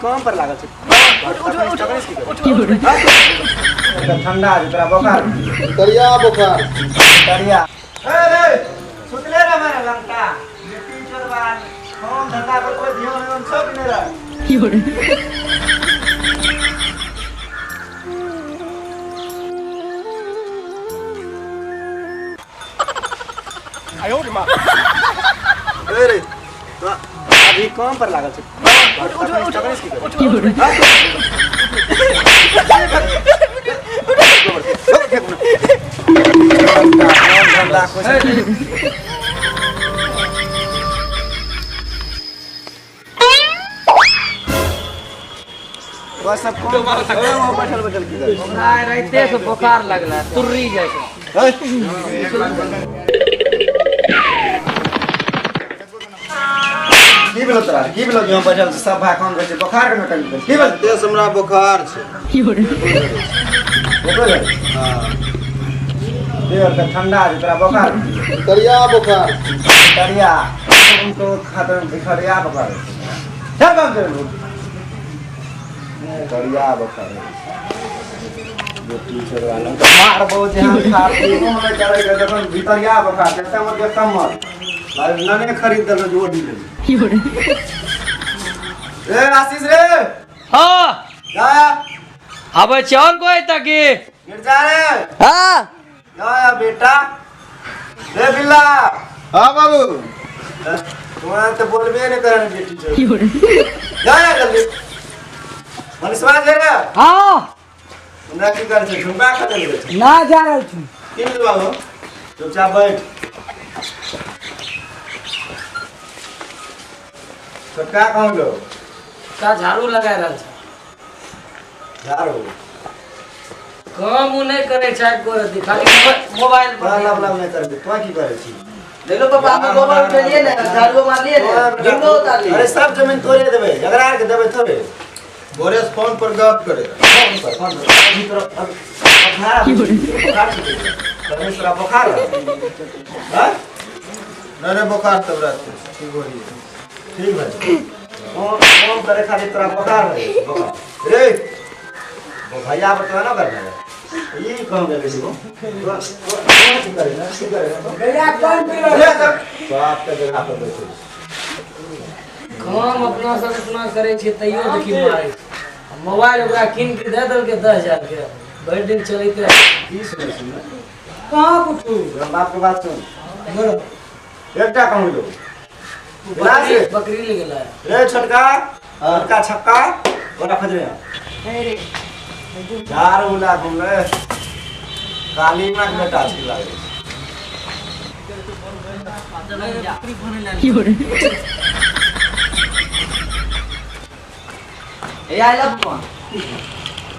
काम पर लागल छै। ठंडा छै तोरा बोखार। करिया बोखार। करिया। ए रे सुतले रह मेरे लंका। लिट्टी चोरवा काम धंधा पर कोई ध्यान व्यान सब नहीं रह। ए रे तो अभी काम पर लागल छै। बस सब कौन बैठल बैठल की करै? हमरा राइते से बोखार लगला तुर्री जाइ छै। की भेलो तोरा? की भेलो जे बैठल छी? सब भाय काम करै छै, बोखार के नौटंकी करै छै। की भेल? तेज हमरा बोखार छै। बोखार है? हाँ। देह के ठंडा छै तोरा बोखार। करिया बोखार। करिया तो खातर भिखरिया बोखार। चल काम चल। करिया बोखार। बेटी छोड़वा लंग तो मार बहुत ध्यान खा पी हमें चले गए जखन भीतरिया बोखार छै तमर के कमर अरे नने खरीद देलो जो ओढ़ी लेली। ए आशीष रे। हाँ। जा। आबै छी और कोई तक की? गिरजा रे। हाँ। जा बेटा। रे बिल्ला। हाँ बाबू। तुम्हारा तो बोलबे नहीं करन बेटी जो। जा जा जल्दी। मनीषवा जे रे। हाँ। हमरा की कर छै? झुमका खरीद ले छै। ना जा रहल छी। की भेल बाबू? चुपचाप बैठ। छोटका कहाँ गेलो? का झाड़ू लगा रहल छै। झाड़ू। काम उ नहि करै छै एको रत्ती, खाली मोबाइल पर। बड़ा लब लब नहि करबी, तों की करै छी? देखलो पापा, हम गोबर उठेलियै ने, झाड़ूओ मारलियै ने, झुमको उतारलियै। अरे सब जमीन तोड़े देबै, झगड़ा के देबै थोड़े। भोरे से फोन पर गप करे। फोन पर, फोन पर। अभी तोरा अब बोखार बोखार छै। परमेश्वर बोखार है? हाँ? नहीं नहीं बोखार तब रात के ठीक हो रही है। ठीक है। फोन फोन करे खाली तोरा बोखार है, बोखार। रे वो भैया पर तो ना करना है। ये कौन करे देखो? तो की करे ना, की करे ना? भैया कौन पीलो? रे सब बाप के जगह पर बैठे। काम अपना सब इतना करै छियै तैयो देखी मारै छै। मोबाइल ओकरा कीन के दे देलकै 10,000 के, भरि दिन चलैते रहै। की सुनै छी? कहाँ पुछू? हम बाप के बात सुन। बोलो। एकटा कहूँ लो। बकरी बकरी ले गेलै। रे छोटका, छोटका छक्का, ओकरा खोजबे। झाड़ू उला घुमले। काली माँ के बेटा छै लागै। ए आइल पापा।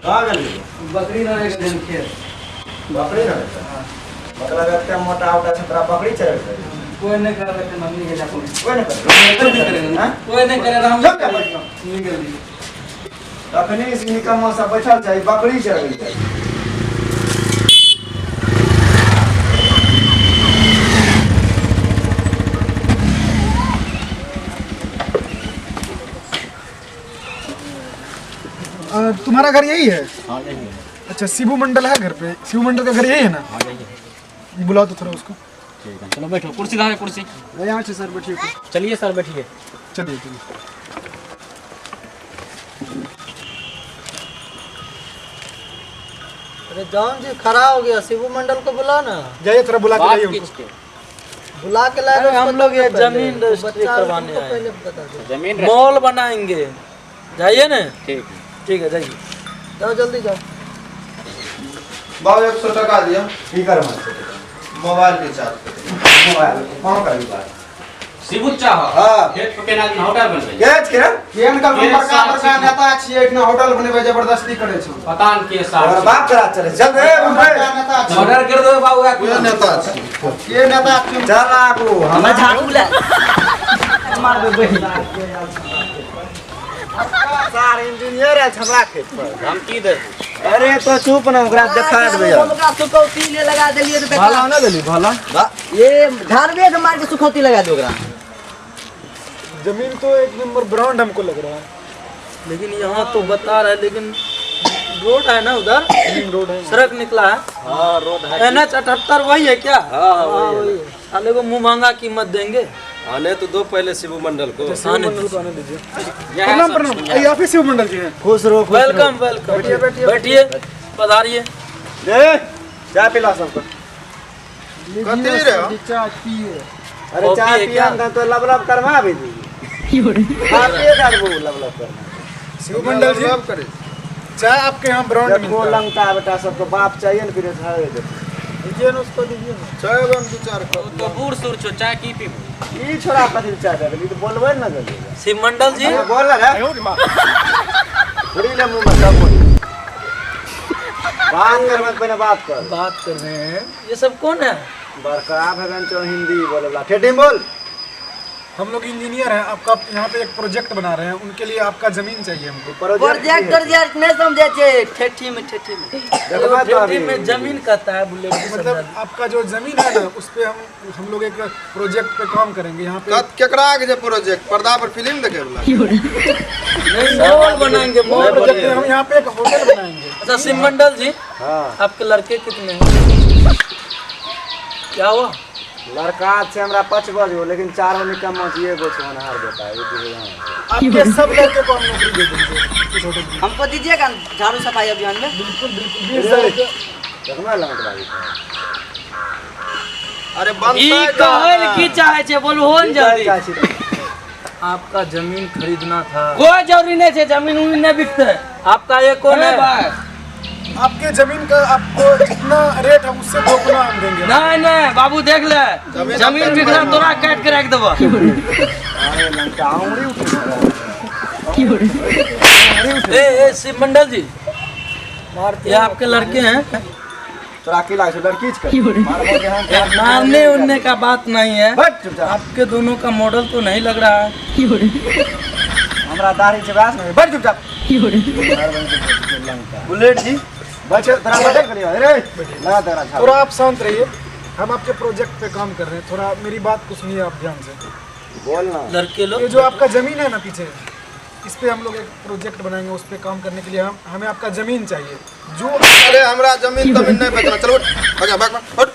कहाँ गेली? बकरी रहै छै खेत। बकरी रहै छै? मतलब एते मोटा उटा छै तोरा बकरी चढ़ै छै। कोई नहीं करे के मम्मी के जाको। कोई नहीं करे। हाँ? कोई नहीं करे हम। चुप जा बैठ। निकल दी। अखनी से निकम्मा सब बैठल छै, बकरी चढ़ै छै। तुम्हारा घर यही है? हाँ यही है। अच्छा, शिबू मंडल है घर पे? शिबू मंडल का घर यही है ना? हाँ यही है। बुलाओ तो थोड़ा उसको। ठीक है, चलो बैठो, कुर्सी लाओ, कुर्सी। यहाँ से सर बैठिए। चलिए सर बैठिए। चलिए चलिए। अरे जॉन जी खड़ा हो गया, शिबू मंडल को बुलाओ ना। जाइए थोड़ा बुला के बात लाइए उनको। किसके? बुला के लाए। हम लोग ये जमीन रजिस्ट्री करवाने आए। पहले बता दो। जमीन मॉल बनाएंगे, जाइए ना। ठीक ठीक है, जाइए। जाओ जल्दी जाओ। बाबू 100 टका दिया। की करबै? Mobile recharge. मोबाइल फोन करबी बात। शिबू चाह। हाँ। खेत पर केना होटल बनबै? के छै रे? केहन का बड़का बड़का नेता छियै, एकना होटल बनेबै जबरदस्ती करै छौ। पता न के साथ। तोहर बाप करा चले। चल रे उठे। नेता छियै। ऑर्डर कर दो बाबू। के नेता छियै? के नेता छियै? चल आगू। हमरा झाड़ू ला। मारबै बहिन। सार इंजीनियर है हमरा खेत पर। धमकी दे। अरे तो चुप ना, ओकरा देखा देबै। हम ओकरा सुखौती ले लगा देलियै तऽ भला ना देली भला। ये झाड़बे के मार के सुखौती लगा दो ओकरा। जमीन तो एक नंबर ब्रांड हमको लग रहा है। लेकिन यहाँ तो बता रहे, लेकिन रोड है ना उधर, रोड है, सड़क निकला है। हाँ रोड है। NH 78 वही है क्या? हाँ वही है। साले को मुंह महंगा कीमत देंगे। आने तो दो पहले शिबू मंडल को। शिव मंडल को आने दीजिए। प्रणाम प्रणाम, ये आप ही शिव मंडल जी हैं? खुश रहो। Welcome welcome, बैठिए, पधारिए। दे चाय पिला सबको। कथी रे? चाय पिए। अरे चाय पिया ना तो लब लब करवा भी दी। आप ये करबो लब लब करना। शिव मंडल जी लब करे चाय आपके यहाँ ब्रांड देखो मिलता है। लंका बेटा सबको बाप चाहिए ना, फिर झाड़ दे दीजिए ना उसको, दीजिए ना चाय हम दो चार कप। तो बूढ़ सूर छो, चाय की पीबू? ई छोरा कथी चाय दे, तो बोलबे ना जल्दी। शिव मंडल जी अरे बोल ना रे, थोड़ी ले मुंह में सब बोल। बात कर मत, पहले बात कर। बात कर रहे हैं। ये सब कौन है? बड़का भगन चो हिंदी बोलेला, ठेठी बोल। हम लोग इंजीनियर हैं, आपका यहाँ पे एक प्रोजेक्ट बना रहे हैं, उनके लिए आपका जमीन चाहिए हमको। प्रोजेक्ट प्रोजेक्ट नहीं समझे छे, ठेठी में, ठेठी में देखबा तो ठेठी में जमीन कहता है बुलेट जी। मतलब आपका जो जमीन है ना, उस पे हम लोग एक प्रोजेक्ट पे काम करेंगे यहाँ पे। कत केकरा के जे प्रोजेक्ट? पर्दा पर फिल्म देखे वाला नहीं, मॉल बनाएंगे, मॉल प्रोजेक्ट हम यहाँ पे एक होटल बनाएंगे। अच्छा शिव मंडल जी, हाँ आपके लड़के कितने हैं? क्या हुआ? लड़का से हमरा 5 बजे हो, लेकिन 4 निकम्मा छै, एगो छै होनहार बेटा, एक दूगो यहाँ छै। आपके सब लड़के को हम नौकरी दे देंगे इस होटल में। हमको दीजिएगा झाड़ू सफाई अभियान में। बिल्कुल बिल्कुल, 20,000 रुपया। देखना लंगट बाजी। अरे बंद ई कहल की चाहे छे बोलू हो न जल्दी। आपका जमीन खरीदना था। कोई जरूरी नहीं छे, जमीन उमीन नहीं बिकते। आपका ये कौन है? आपके जमीन का आपको जितना रेट है उससे 2 गुना हम देंगे। नहीं नहीं बाबू देख ले, जमीन बिकना तोरा काट के रख देबो। अरे लंका उंगली उठ। ए ए शिव मंडल जी, ये आपके लड़के हैं? तोरा की लागे लड़की छ? मारने उड़ने का बात नहीं है, बट चुपचाप। आपके दोनों का मॉडल तो नहीं लग रहा है। हमरा दाढ़ी छै बास में, बट चुपचाप। बुलेट जी बच्चे तोरा बटन करियो। अरे लगा तोरा छाप। थोड़ा आप शांत रहिए, हम आपके प्रोजेक्ट पे काम कर रहे हैं, थोड़ा मेरी बात को सुनिए आप ध्यान से। बोल ना। लड़के लोग, ये जो आपका जमीन है ना पीछे, इस पे हम लोग एक प्रोजेक्ट बनाएंगे, उस पे काम करने के लिए हम हमें आपका जमीन चाहिए। जो अरे हमरा जमीन तमीन नहीं बेचना, चलो उठ भाग भाग उठ।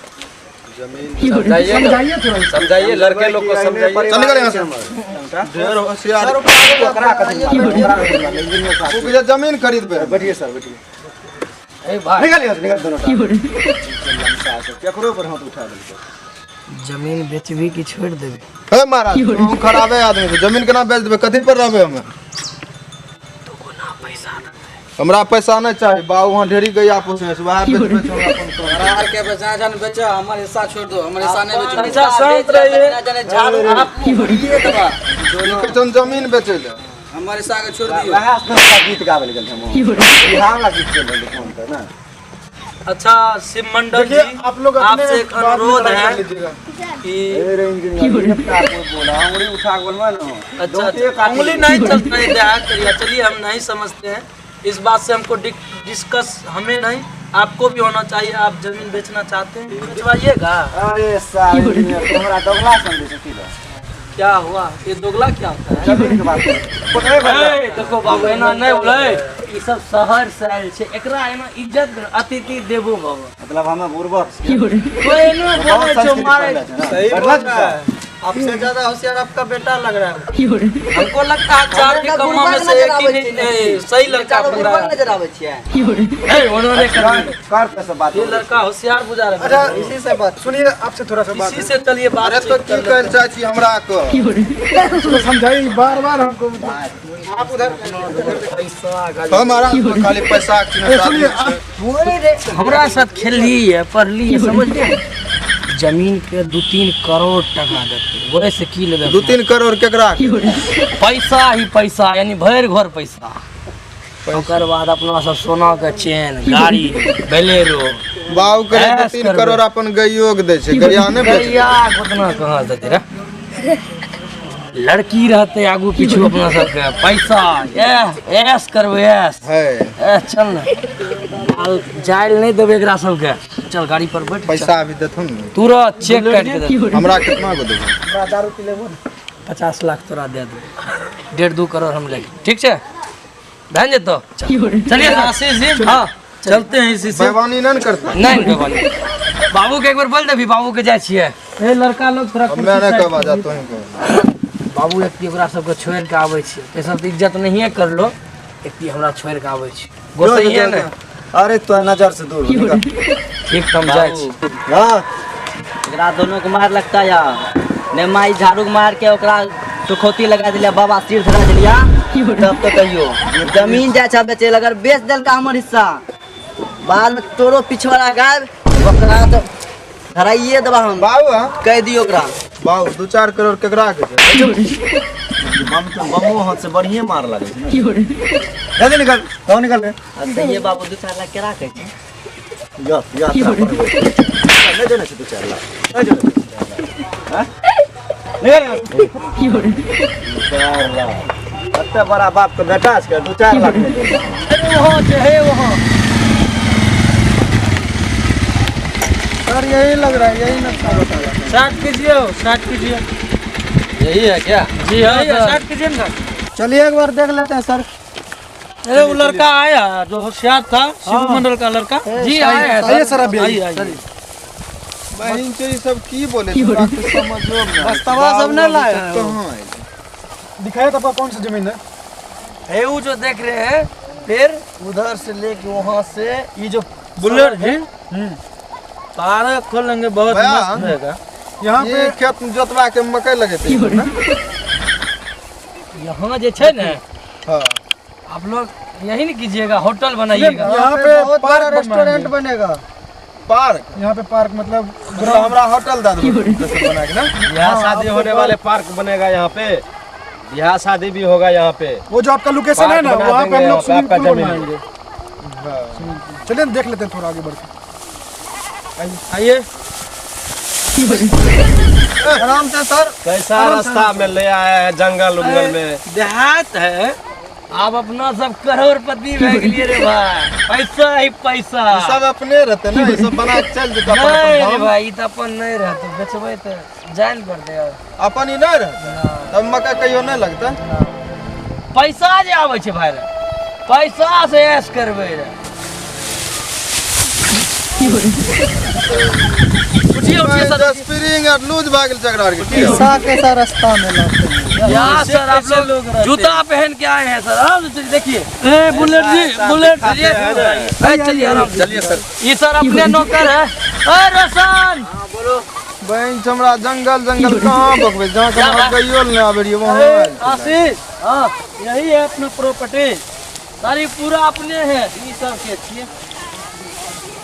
जमीन समझाइए थोड़ा, समझाइए लड़के लोग को, समझाइए। चल निकल यहाँ से। ढेर होशियार ओकरा कथी इंजीनियर साहब तू के जमीन खरीदबे। बैठिए सर बैठिए। ए भाई निकल यहाँ से, निकल दोनों टा। केकरो पर हाथ उठा देलकै। जमीन बेचबी की छोड़ देबी? हे महाराज तू खराबे आदमी छे, जमीन केना बेच देबे? कथी पर रहबे हमे? हमरा पैसा नहीं चाहिए बाबू, वहाँ ढेरी गैया पोसने छै, वहाँ बेच बेच हमरा अपन तोरा के बेचा जान बेचा, हमर हिस्सा छोड़ दो, हमर हिस्सा नहीं बेचो। अच्छा शांत रहिए, जाने झाड़ू आप ये दबा दोनों जमीन बेचे ले, हमर हिस्सा के छोड़ दियो। वहाँ से गीत गावे गेल हम, बिहार ला गीत चल रहल फोन पर ना। अच्छा शिव मंडल जी, आप लोग आपसे एक अनुरोध है कि अरे इंजीनियर बोला उंगली उठा के बोलबा ना। अच्छा उंगली नहीं चलता है देहात करिए। चलिए हम नहीं समझते हैं इस बात से, हमको डिस्कस हमें नहीं आपको भी होना चाहिए। आप जमीन बेचना चाहते हैं बेचवाइएगा। अरे साहब इंजीनियर तुम्हारा दोगला समझे छै की? क्या हुआ ये दोगला क्या होता है? जमीन के बात ए देखो बाबू एना नहीं बोले, ई सब शहर से आयल छै, एकरा एना इज्जत अतिथि देबो बाबा। मतलब हमें बुर्बक कोई एना बोले छै मारे। सही बोल रहा है, आपसे ज्यादा होशियार आपका बेटा लग रहा है हमको। लगता है 4 के कम्मा में से एक ही नहीं सही लड़का पकड़ा है। नजर आवे छै। ए उन्होंने कर पे से बात, ये लड़का होशियार बुझा रहा है। अच्छा इसी से बात सुनिए, आपसे थोड़ा सा बात इसी से चलिए बात। अरे तो की कहल चाहे छी हमरा को? उसको समझाइए बार बार हमको। आप उधर हमारा खाली पैसा के सुनिए, हमरा साथ खेलली है पढ़ली है समझ गए। जमीन के 2-3 करोड़ टका देते, वही से की लेबे? 2-3 करोड़ केकरा? पैसा ही पैसा, यानी भरि घर पैसा। ओकर बाद अपना सब सोना के चेन, गाड़ी, बेलेरो। बाबू करे 2-3 करोड़ अपन गैयो के दै छै, गैया नै बेच। गैया उतना कहाँ देते रे? लड़की रहते आगू पीछू अपना सबके पैसा ऐश करबै ऐश है। चल ना जायल नहीं देबै एकरा सबके, चल गाड़ी पर बैठ। पैसा अभी देथुन ने तुरंत चेक काट के देथुन। हमरा कितना को देबो? हमरा दारू पी लेबो ने 50 लाख तोरा दे देबो, 1.5-2 करोड़ हम लेके, ठीक छै? भए जेतो। चलिए आशीष जी। हाँ चलते हैं इसी से। बेवानी नहीं करता। नहीं बेवानी। बाबू के एक बार बोल देबी, बाबू के जाइ छियै। ए लड़का लोग थोड़ा हमे नहि कहबा जा तोही कह। बाबू एक ओकरा सबके छोड़ि के आबै छियै, ते सब तऽ इज्जत नहिए करलो, एक हमरा छोड़ि के आबै छी। गोसैये ने। अरे तो नजर से दूर हो, निकल। ठीक हम जाइ छी। हाँ एकरा दोनों के मार लगता या ने माई झाड़ू मार के ओकरा सुखौती लगा दिलिया, बाबा सिर धरा दिलिया, तब तो कहियो जमीन जाइ छै बेचै लए, अगर बेच देलका हमर हिस्सा बाद में तोरो पिछवाड़ा गायब, ओकरा तो धराइए देबा हम। बाबू हाँ कहि दियो ओकरा। बाबू 2-4 करोड़ केकरा के छै? बम तो बमो हाथ से बढ़िए मार लगे छै। जल्दी निकल, तो निकल रे। सही बाबू 2-4 लाख केरा कहै छै? या या नहीं देने छै 2-4 लाख, नहीं देने छै 2-4 लाख। हां निकल निकल। 4 लाख कते बड़ा बाप के बेटा छै, 2-4 लाख नहीं देने। अरे वहां छै, हे वहां। सर यही लग रहा है, यही नक्शा बता रहा है। स्टार्ट कीजिए, स्टार्ट कीजिए। यही है क्या? जी हाँ स्टार्ट कीजिए ना। चलिए एक बार देख लेते हैं सर। अरे वो लड़का आया जो होशियार था, शिव मंडल का लड़का। जी आया है सर, अभी आइए। बहन के ये सब की बोले समझो ना। बस्तवा सब न लाए। कहां है? दिखाया तो आपका कौन सा जमीन है? है वो जो देख रहे हैं, फिर उधर से लेके वहां से ये जो बुलेट जी पार्क खोलेंगे, बहुत मस्त रहेगा। यहाँ पे खेत जोतवा के मकई लगेते ना यहाँ जे छै ने। हाँ आप लोग यही नहीं कीजिएगा, होटल बनाइएगा। यहाँ पे पार्क रेस्टोरेंट बनेगा, पार्क। यहाँ पे पार्क मतलब हमरा होटल दा दो बना के ना। यहाँ शादी होने वाले पार्क बनेगा, यहाँ पे यहाँ शादी भी होगा। यहाँ पे वो जो आपका लोकेशन है ना, वहाँ पे हम लोग स्विमिंग पूल बनाएंगे। चलिए देख लेते हैं थोड़ा आगे बढ़ के। आइए आराम से सर। कैसा रास्ता में ले आया है, जंगल उंगल में। देहात है, आप अपना सब करोड़पति भए गेलिए रे भाई, पैसा ही पैसा। सब अपने रहते ना, ये सब बना के चल जेता। नहीं रे भाई, ई त अपन नहीं रहते, बेचबै त जान कर दे। अपन ही नहीं रहते तब मक्का कहियो नहीं लगता। पैसा जे आबै छै भाई रे, पैसा से ऐश करबै रे। उठिए उठिए सर, स्प्रिंग और लूज भागल चकरा के कैसा कैसा रास्ता में लाते हैं यहाँ सर। आप लोग जूता पहन के आए हैं सर। आराम से देखिए। ए बुलेट जी, बुलेट चलिए चलिए आराम चलिए सर। ये सर अपने नौकर है। अरे रोशन बोलो। बहन हमरा जंगल जंगल कहाँ बकबे, जहाँ कहाँ गइयो न आबे रहिए वहाँ। आशीष हाँ यही है अपना प्रॉपर्टी सारी, पूरा अपने है। ये सब के छिए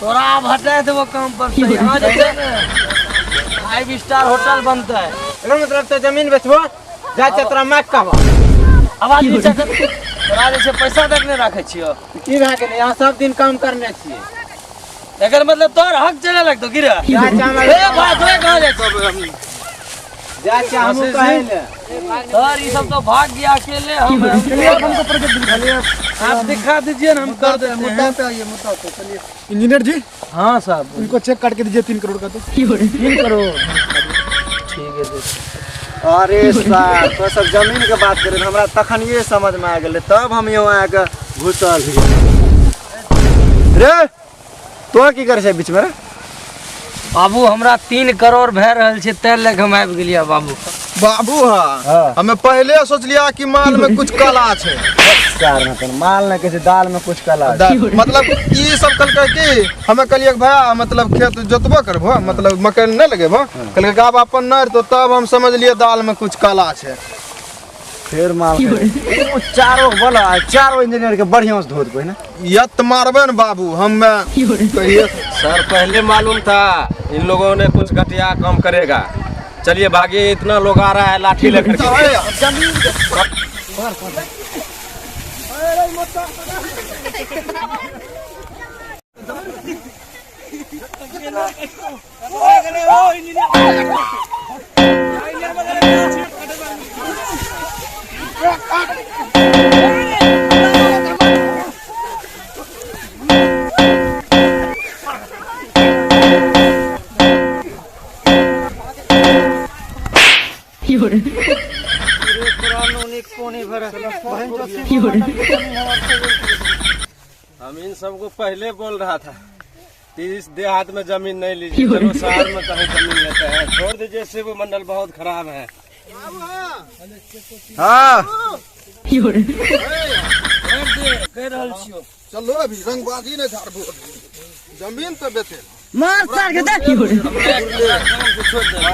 तोरा आप हटाए थे वो काम पर से। यहाँ जैसे 5 स्टार होटल बनता है। मतलब तो जमीन बेचबो जा तोरा माइक कहबो। आवाज नीचा कर। तोरा जे छै पैसा तक नहि राखै छियो। की भए गेलै, यहाँ सब दिन काम करने छियै। एकर मतलब तोर हक चले लगतो की रे? ए भाई तोरे कहाँ जाइ छौ? जा छै हमहूँ कहै ले। सर ये सब तो भाग गया अकेले। हम हमको प्रोजेक्ट दिखाइए, आप दिखा दीजिए ना, हम कर देते हैं। मुद्दा पे आइए, मुद्दा पे चलिए। इंजीनियर जी हाँ साहब इनको चेक काट के दीजिए 3 करोड़ का। तो 3 करोड़ ठीक है। अरे सर तो सब जमीन के बात करें, हमरा तखन ये समझ में आ गेलै तब हम यहाँ आके घुसल रे। तो की करे छै बीच में रे? बाबू हमरा 3 करोड़ भए रहल छै तै लए हम आबि गेलियै बाबू। बाबू हाँ हमें पहले सोच लिया कि माल में कुछ कला छै। सर माल ने कहै छै दाल में कुछ कला, मतलब ई सब कहलकै कि हमें कहलियै भैया मतलब खेत जोतबो करबो, मतलब मकई नहीं लगेबो, कहलकै आब अपन नहीं तो तब हम समझ लिए दाल में कुछ कला छै। फिर माल चारों बोला, चारों इंजीनियर के बढ़िया से धो देबै ना। यत मारबे न बाबू हम कहिए। सर पहले मालूम था इन लोगों ने कुछ घटिया काम करेगा। चलिए भागिए, इतना लोग आ रहा है लाठी लेकर के। पानी भरे बहन जो शिव मंडल के जमीन है। हम इन सबको पहले बोल रहा था कि इस देहात में जमीन नहीं लीजिए, चलो शहर में कहीं जमीन लेते हैं। छोड़ दीजिए, शिव मंडल बहुत खराब है। हाँ कह रहल छियो। चलो अभी रंगबाजी नहीं झाड़बो, जमीन तो बेचे। मार सार के दे। छोड़ दे।